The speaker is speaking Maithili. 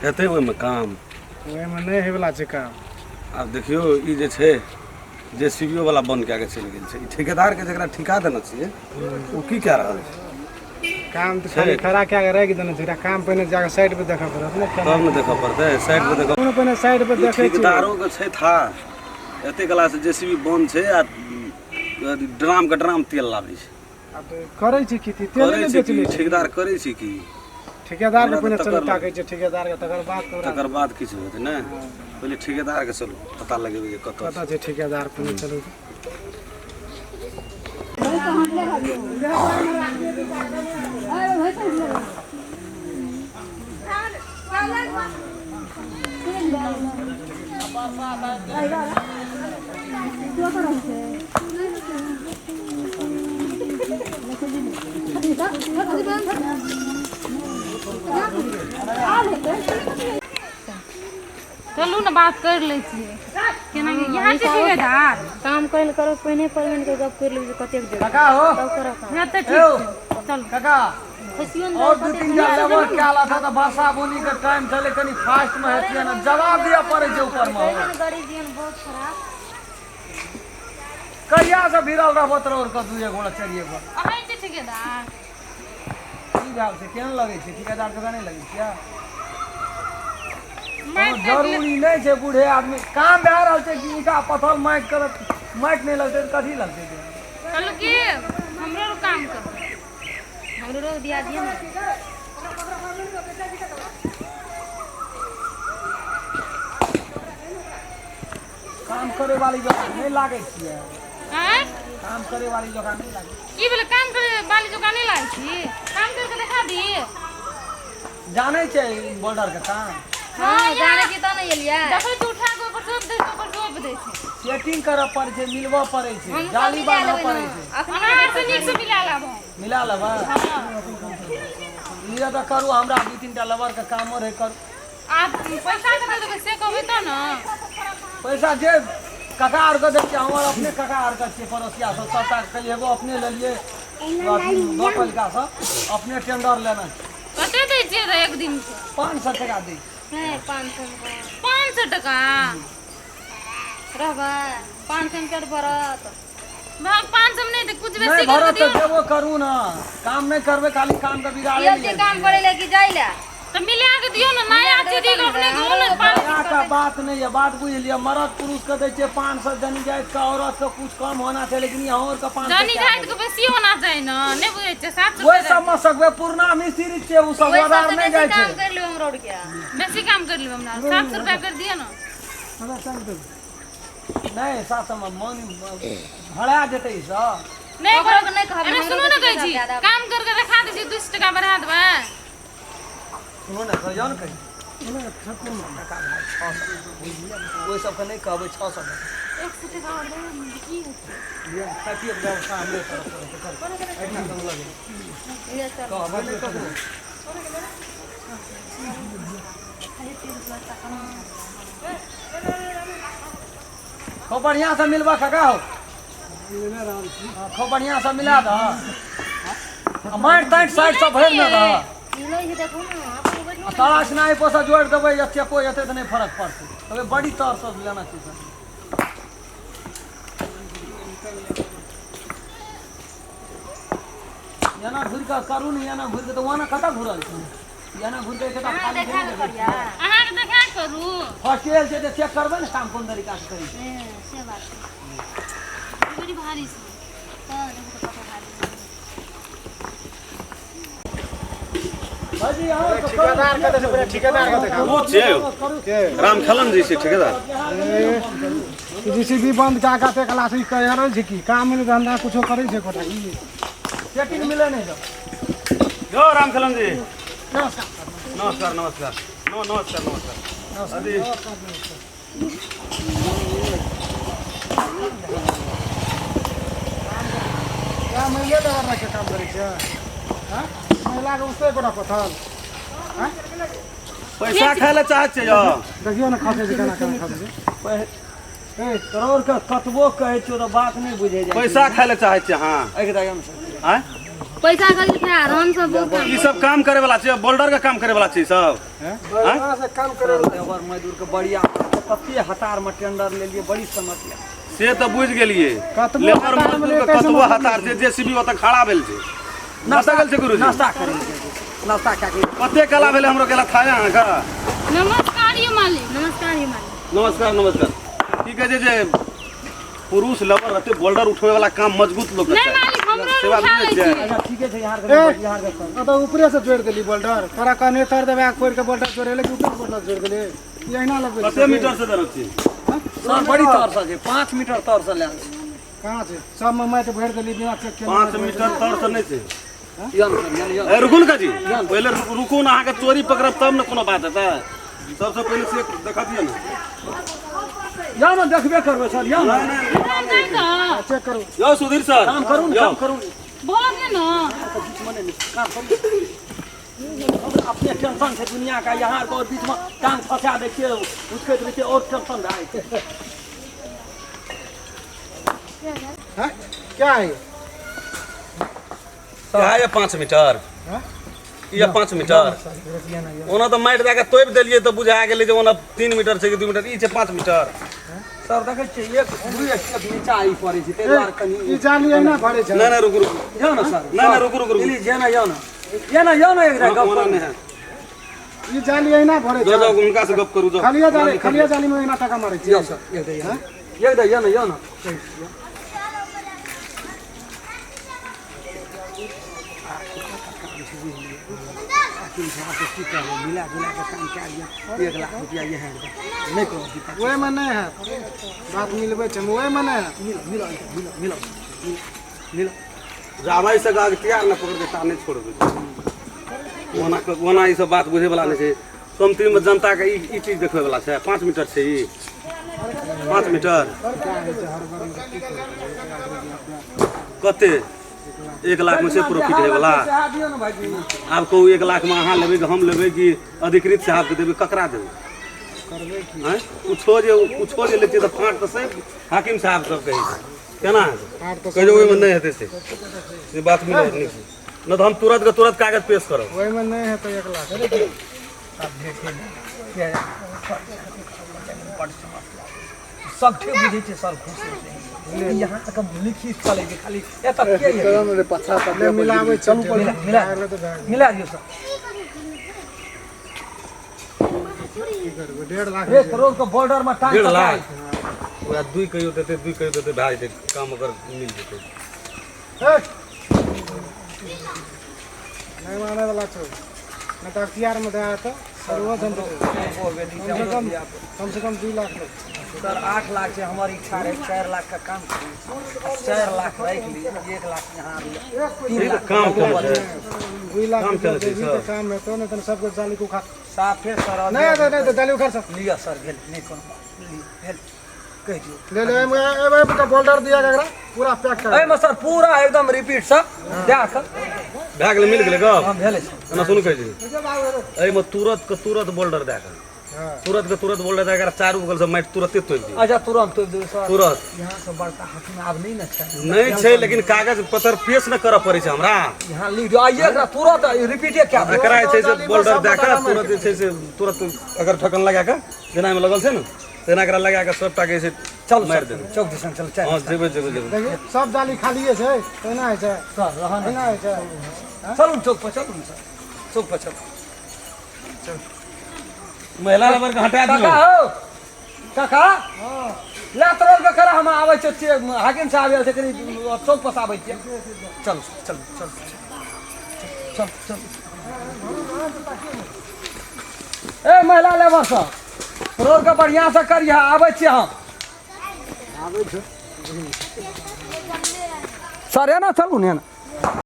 हेतै ओहिमे काम? ओहिमे नहि होइवला छै काम। आब देखियौ, ई जे छै जे सी बी ओ वाला बंद कए के चलि गेल छै, ई ठेकेदारके जकरा ठिका देने छियै ओ की कए रहल छै? काम तऽ खाली खड़ा कए के राखि देने छै। एकरा काम पहिने जाके साइड पर देखऽ पड़त ने। तब ने देखऽ पड़तै, साइड पर देखऽ। कोनो पहिने साइड पर ई देखै छियै। ठेकेदारोके छै था, एते कला से जे सी बी बंद छै आ ड्राम के ड्राम तेल लाबै छै। आब करै छै की तेल करै नहि छै बेच की लै छै ठेकेदार? करै छै की ठेकेदारके? हमरा तऽ पहिने चलू तकर ताकै छै ठेकेदारके, तकर बाद तोरा तकर बाद किछु हेतै ने। पहिले ठेकेदारके चलू पता लगेबै जे कतऽ कतऽ छै ठेकेदार, पहिने चलू। चलू ने, बात कर लै छियै केना यहाँ छै ठेकेदार। काम करै लए करो, पहिने पेमेंट के गप कर लेबै जे कतेक देबै। काका हो। तब करब काम। हँ तऽ ठीक छै, चलू। काका फसियो ने और जाउ दू कतेक। तीन टा लेबर कयल था तऽ वर्षा बुनी के टाइम छलै, कनि फास्ट मे हेतियै ने, जवाब दिअ पड़ै छै ऊपर मे। कहै छै ने गरीब जीवन बहुत खराब। कहिया से भिड़ल रहबो तोरा और के दुए गोड़ा चारिए गोड़ा। अहाँ छै ठेकेदार? की भेल छै? केहन लगै छै? ठिकेदार जकाँ नहि लगै छियै? मारि कोनो जरूरी नहि छै बूढ़े आदमी। काम भए रहल छै कि ईंटा पत्थर माटि करत, माटि नहि लगतै तऽ कथी लगतै? चलू की हमरो आर काम करबै। हमरो रोक दिया दिअ ने। काम करे वाली जकाँ नहि लागै छियै। आँय? काम करे वाली जकाँ नहि लागै। की भेलै? काम करे बाली जकाँ नहि लागै छी? काम करके देखा दी। जानै छै बोर्डर के काम? हँ, जानै छी तऽ नहि एलियै। देखै छी, उठा के ऊपर सौंप दै छै, ऊपर सौंप दै छै। सेटिंग करऽ पड़ै छै, मिलबऽ पड़ै छै, हम सब जाली मिला बान्हऽ लेबै पड़ै ने छै। अखने। अहाँ आर से नीक से मिला लाबो। मिला लेबै। लिअ तऽ करू, हमरा दू तीन टा लेबर के कामो रहै, करू। आप पैसा कते देबै से कहबै तऽ ने। पैसा जे काका आरके दै छियै, हमर अपने काका आरके छियै, पड़ोसिया सब सबटा कहलियै, एगो अपने लेलियै गप पहिलका सब अपने टेंडर लेने छै। कते दै छियै तऽ एक दिन के? 500 टका दै छै। है 500 मे। 500 टका रहबै 500 मे पेट भरत? भाग, 500 मे नहि तऽ कुछ नहि बेसी करके भरत तऽ दियौ। देबो करू ने, काम नहि करबै खाली काम के बिगाड़े। गेल छी काम करै लए कि जाइ लए? तऽ मिला के दियौ ने, नया छै दियौ, अपने कहू ने पाँच। नया का बात नहीं है, बात बुझ लिअ। मर्द पुरुष के दै छियै 500, जनी जाति के औरत के कुछ कम होना छै, लेकिन यहाँ और के 500। जनी जाति के बेसी होना चाही ने। नहि बुझै छियै, 700। ओहि सब मे सकबै, पुरना मिस्त्री छियै ओ सब। ओहि बाजार सबसँ नहि बेसी जाइ छै। काम करि लेबै हम रोड के। बेसी काम कर लेबै हमरा, 700 रुपया कर दियौ ने। नहि, 700 मे मन भरा जेतै ई सब। नहि। ओकरो के नहि कहबै, अरे हमरो सुनू ने, बेसी कहै छी ज्यादा। काम करके देखा दै छी, 200 टका बढ़ा देबै। सुनू ने, कहियौ ने, कहियौ काका भाय, 600 बुझलियै ने? ओहि सबके नहि कहबै, 600 देबै। 100 टका आओर देबै ने, की हेतै? लिअ, खाइ-पियैके व्यवस्था हमरे तरफ से रहतै, करू। एहिठाम करू लगै। लिअ चल। कहबै नहि ककरो। खूब बढ़िआँ से मिलबा काका हो। हाँ, खूब बढ़िआँ से मिला दह आ माटि ताटि साइड सब भरि ने दह। मिलै छै, देखू ने अपनो बैठू। आ तारा स्नाई पर से जोड़ि देबै या चेको एतै तऽ नहि फरक पड़तै। तबे बड़ी तर सब लेना छै सर। एना घुरि कऽ करू ने, एना घुरि कऽ तऽ ओना कतऽ घुरल छै? एना घुरि कऽ एकेटा अहाँ खाली देखा छै। कऽ करिया। अहाँके देखा करू। फर्स्ट एल छै तऽ चेक करबै ने काम कोन तरीका से करै छै। हे, से बात छै। बड़ी भारी छै। तऽ देखू तऽ कतऽ भारी छै। भाईजी, अहाँ तऽ करू। ठेकेदार के देखो, पहिले ठेकेदार के देखो। ओ छियै राम खेलन जी छै ठेकेदार। जेसीबी बंद कए कऽ कला से कहि रहल छै की काम नहि धंधा कुछो करै छै कोटा ई। सेटिंग मिले नहि दऽ। यौ राम खेलन जी। नमस्कार। नमस्कार नमस्कार, नो नमस्कार नमस्कार। अभी क्या महिला लेबर राखि काम करै छै? हँ, महिलाके उसते गोटा पथल। पैसा खाय लए चाहै छियै यौ? देखियौ ने खसै छै केना केना खसै छै। ए तोरा के कतबो कहै छियौ तऽ बात नहि बुझै जाइ। पैसा खाय लए चाहै छियै अहाँ? एहि के दाम से आँय? पैसा खाली फरार हम सब बहुत काम ई सब काम करे वाला छै, बोल्डर के काम करे वाला छै सब। बढ़िआँ से काम करे। लेबर मजदूर के बढ़िया कते हतार में टेंडर लेलिए, बड़ी समस्या। से तऽ बुझि गेलियै। कतबो लेबर हतार में मजदूर के लेतै से कतबो मतलब हतार छै, जेसीबी ओतऽ खड़ा भेल छै। नाश्ता गेल छै गुरुजी? नाश्ता करै लए गेल छै। नाश्ता कए के कते कला भेलै हमरो गेला थाया अहाँके। नमस्कार यौ मालिक। नमस्कार यौ मालिक। नमस्कार नमस्कार। की कहै छै जे पुरुष लेबर रहतै, बोल्डर उठबै वाला काम मजबूत लोक के नहीं चाही। मालिक, हमरो सेवा उठा बुझै लै छियै? छियै। अच्छा ठीके छै, यहाँ ए, के यहाँ के कर। ओतऽ ऊपरे से जोड़ि देली बोल्डर। तोरा कहने तर देबै फोड़ि के बोल्डर जोड़े ले कि ऊपर बोल्डर जोड़ि देली? ई अहिना लगबै छै। कते मीटर से दरद छै? सर बड़ी तर से छै, 5 मीटर तर से लायल छै। कहाँ छै? सबमे माटि भरि देली बिना चेक केने। 5 मीटर तर से नहि छै। यौ ने सर, यौ ने। ए, रुकू ने काजी, पहिले रुकू ने, अहाँके चोरी पकड़ब तब ने कोनो बात हेतै। सबसँ पहिले से देखा दिअ ने। यौ ने देखबे करबै सर, यौ ने। नहीं तऽ चेक करू। यौ सुधीर सर, काम करू ने। यौ। काम करू ने। बोलत नहि ने। बीच में नहीं, काम करू। हमरा अपने टेंशन छै दुनिया का, यहाँ और बीच में टांग फंसा दै छियै, उठकैत रहै छियै और टेंशन भए जाइ छै। हाँ? क्या है ये? इएह यऽ 5 मीटर। हाँ? ई यऽ 5 मीटर। ओना तऽ माटि दए कऽ तोपि देलियै तऽ बुझा गेलै जे ओना 3 मीटर छै कि 2 मीटर। ई छै 5 मीटर। सर देखै छियै, एक दू स्टेप नीचा ई पड़ै छै, ताहि दुआरे कनि ई जाली अहिना भरै छै। नहि नहि, रुकू रुकू। यौ ने सर। नहि, नहि, रुकू, रुकू, रुकू। प्लीज, जे ने यौ ने, ये ने यौ ने, एक गप ओना करू। नहि हैत। ई जाली अहिना भरै जाउ छै। जाउ, हुनका से गप करू जाउ। खलिया जाली, खलिया जाली में अहिना टाका मारै छै। यौ सर, एक दे यौ, एक दे यौ ने, यौ ने। की कहबै, मिला जुला कऽ काम कए लिअ, 1 लाख रुपया इएह नहि कोनो दिक्कत। ओहिमे नहि हैत बात, मिलबै छै ओहिमे नहि हैत। मिलो मिलो मिलो मिलो मिलो। जाबै से अख्तियार नहि पकड़तै ता नहि छोड़बै। ओना ओना ई सब बात बुझै वाला नहि छै। कमतीमे जनताके ई ई चीज देखबै वाला छै। 5 मीटर छै ई, 5 मीटर कते? 1 लाखमे छै प्रॉफिट होइ वाला? सएह दियौ ने भाइजी। आब कहू, 1 लाखमे अहाँ लेबै कि हम लेबै कि अधिकृत साहबके देबै, ककरा देबै? करबै की? आँय, कुछो जे कुछो जे लेतियै तऽ फाँट तऽ सही हाकिम साहब सब कहै छै, केना हेतै? फाँट तऽ कहियो ओहिमे नहि हेतै। से से बात मिलत नीक छै, नहि तऽ हम तुरंत के तुरंत कागज पेश करब। ओहिमे नहि हेतै 1 लाख। आब जे छै ने, से बड समस्या सब ठीक बुझै छै सर, खुश होइ छै। यहाँ तक लिखी चलै छै, खाली एतऽ के ये? ले मिलाबै छै। मिला मिला। भए गेलै तऽ भए गेलै। मिला दियौ सर। की करबै, 1.5 लाख। 1 करोड़ के बॉर्डर में टांग 1.5 कटाइ। लाख ओकरा 2 कहियो देतै, 2 कहियो देतै, भए जेतै काम ओकर, मिल जेतै। हे! नहि मानै वाला छौ, नहि तऽ अख्तियारमे दए तऽ सर्वो धन देतै। कम से कम, कम से कम 2 लाख लग। सर 8 लाख छै हमर इच्छा रहै, 4 लाख का काम करी, 4 लाख राखि ली, 1 लाख यहाँ लिअ, 3 लाख। काम केना छै? 2 लाख काम चलै छै देबही सर। तऽ काम हेतौ, नहि तऽ सबके जाली के उखाड़। साफे सर। नहि हेतै, नहि तऽ जाली उखाड़ सब। लिअ सर, भेल नहि कोनो बात, लिअ भेल, कहि दियौ। ले ले, एहिमे एहिमे बोल्डर दिया एकरा पूरा पैक कर। एहिमे सर पूरा एकदम रिपीट सब दए कऽ। भए गेलै, मिल गेलै गप। हम भेलै सर। एना सुन, कहै छी, एहिमे तुरंत के तुरंत बोल्डर दए कऽ, तुरंत के तुरंत बोल्डर दए कऽ चारू बगल से माटि तुरंते तोड़ि दियौ। अच्छा, तुरंत तोड़ि देबै सर। तुरंत। यहाँ से बड़का हाथमे आब नहि ने छै। नहि छै, लेकिन कागज पत्र पेश न करऽ पड़ै छै हमरा। यहाँ लिख दियौ, आइए एकरा तुरंत रिपीटे कए देबै। एकरा जे छै से बोल्डर दए कऽ तुरंत जे छै से तुरंत अगर ढक्कन लगा कऽ, जेना एहिमे लगल छै ने तेना एकरा लगा कऽ सबटा के जे छै चलू मारि सर देबै। चौक दिसन चलू चारि। हँ, जेबै जेबै जेबै। देखियौ, सब जाली खालिए छै, तेना होइ छै। सर रहऽ ने। तेना होइ छै। चलू ने चौक पर चलू ने सर, चौक पर चलू। महिला लेबर के हटा काका दियौ। हो काका, ले तोर के करा, हम आबै छियै, हाकिम साहब आयल छै, कनि चौक पर से आबै छियै। चलू चलू चलू चल चल। ए महिला लेबर सब, रोड के बढ़िआँ से करिहे, आबै छियै हम। आबै छै। सर एना चलू ने एना।